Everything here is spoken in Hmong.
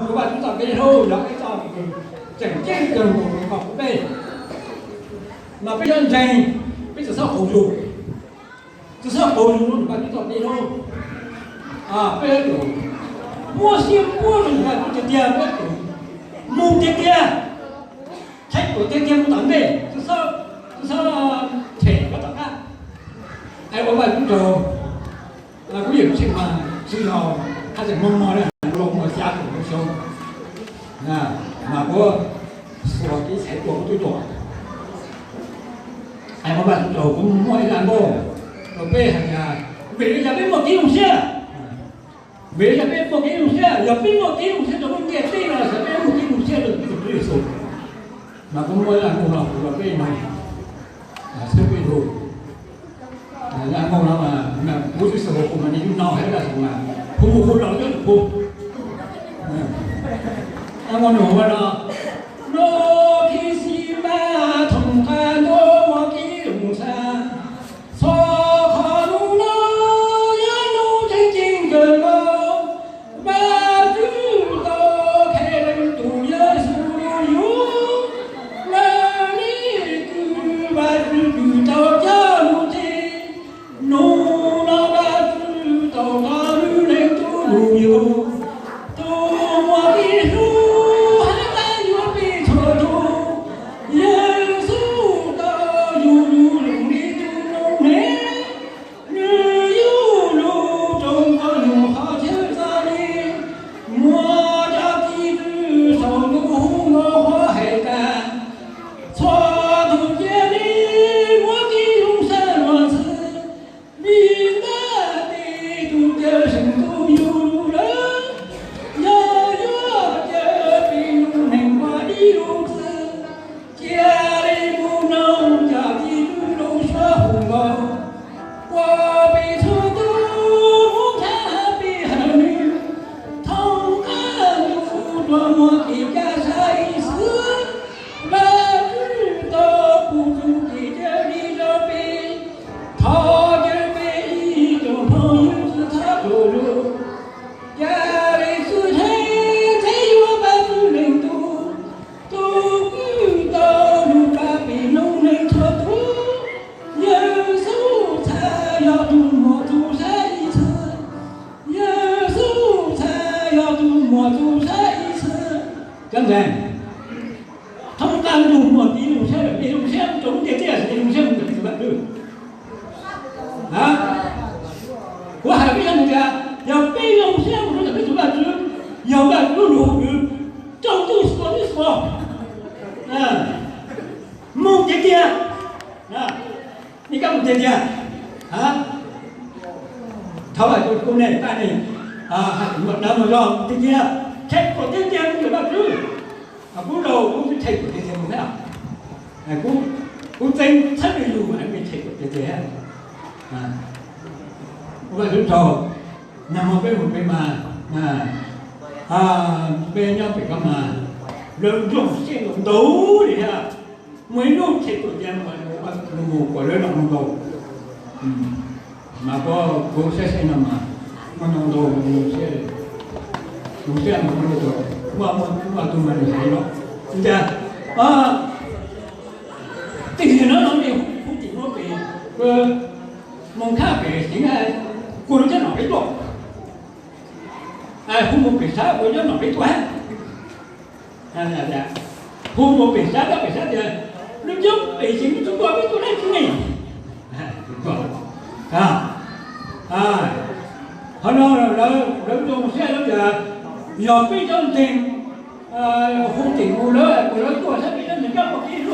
Kuv Vajtswv txoj kev hlub yog ib txoj kev tseem ceeb kawg nkaus rau koj kuv peb. Mas peb yuav ntseeg, peb tsis txhob qaug zug, tsis txhob qaug zug rau Vajtswv txoj kev hlub. Peb yuav tsum muab siab muab rau Vajtswv tiag tiag, peb yuav tsum mus tiag tiag, tsheb tuam tiag tiag mus tom ntej, tsis txhob them rov tom qab. Es ua Vajtswv tsaug, kuv yawm tsheb mas tsis yog haj tseem muaj muaj li, los muaj xya kaum lub xyoo, mas kuv xuas kev txhais tua kuv twb tuam. Es ua Vajtswv tsaug, kuv muaj ib zaj nkauj rau peb hais tias, vim li cas peb muaj kev zoo siab? Vim li cas peb muaj kev zoo siab? Yog peb muaj kev zoo siab rau lub ntiaj teb no, xyov peb muaj kev zoo siab rau peb tus Tswv Yexus. Mas kuv muaj ib zaj nkauj no kuv rau peb no, xwb peb hu. Zaj nkauj no mas kuv twb xav hu mas nej twb hnov hais zaj xwb mas hu mus hu los cov hu. Zaj nkauj nws hu ua no: Nub khib xis mas thoom qab ntuj muaj kev zoo siab, txhua qhov nub no yog nub tseem ceeb kawg nkaus. Vajtswv tau qhia leej tub Yexus rau yus, mas nej kwv Vajtswv kwv tau coj mus tseg. Nub no Vajtswv tau qhia leej tub rau yus, tus muaj kev hlub hab qab yuav peb txhua tus. Yexus tau yug lug li tus noob neeg, nws yug lug rau nkaus nyuam qhov chaw txom nyem, muab cov txiv txwv saum ntuj hu nkaus qhuav hais tas, txhua tus cia li muab kev zoo siab luag ntxhi, vim ntiaj teb tus Cawmseej tus yug lug lawm. Yog yuav caw peb noob neeg ua ib lub txwv, cia li mus noog cov txiv txwv lub suab hu nkaus, ua peb txhua tus mus nrhav peb hawm nws, thoom qab ntuj dua muag kev kaj siab ib xwb. Vajtswv tau pub txuj kev cawm dim rau peb, thov caw peb ib tsoom phooj ywg txhua txhua tus lug, ca le xwb tsheb txheb yuav Vajtswv leej tub, tus kws tau lug pab peb noob neeg txhua tus. Yexus txhad yog tus muaj txuj sa ib txhis, Yexus txhad yog tus muaj txuj sa ib txhis. Cov ntseeg, thoom qab ntuj muag kev zoo siab lawm, nej zoo siab mus rau lub ntiaj teb, nej zoo siab mus rau peb tus Vajtswv. Kuv hais peb yog tias, yog peb zoo siab mus rau peb tus Vajtswv, yog Vajtswv lub lug, rau ntuj xuas nub xuas, mus tiag tiag, nej kab mus tiag tiag. Thov Vajtswv pub nej, pab nej, hais tias muaj dawb muaj zog tiag tiag, tsheb tuam tiag tiag mus rau Vajtswv. Kuv laus kuv twb tsheb tuam tiag tiag mus thiab. Kuv txeev txhawb nws lug, kuv tsheb tuam tiag tiag. Ua Vajtswv tsaug, nag hmo peb mus peb mas, peb nyob pem ko mas lawv nrog siab ntau ntau li thiab. Muaj ib hnub tsheb tuam tiag mus kuas lawv los mus nkaus. Mas kuv, kuv saib saib no mas muaj ntau ntau, zoo siab, zoo siab mus rau, muaj, muaj tug mas nws hais no tias, tim no no nej hu tim no pem, moos khab pem xeev, kuas lub cov nom peb tuaj, hu mus pem sab kuas cov nom peb tuaj. Hu mus pem sab, pem sab tias, lub cov pem xeev lub tub tuaj, peb tuaj dab tsi ne? Qhov no lawv zoo siab lawv tias yog peb cov ntseeg hu tim mus lawv kuas lawv tuaj saib peb cov ntseeg kab muaj kev hlub.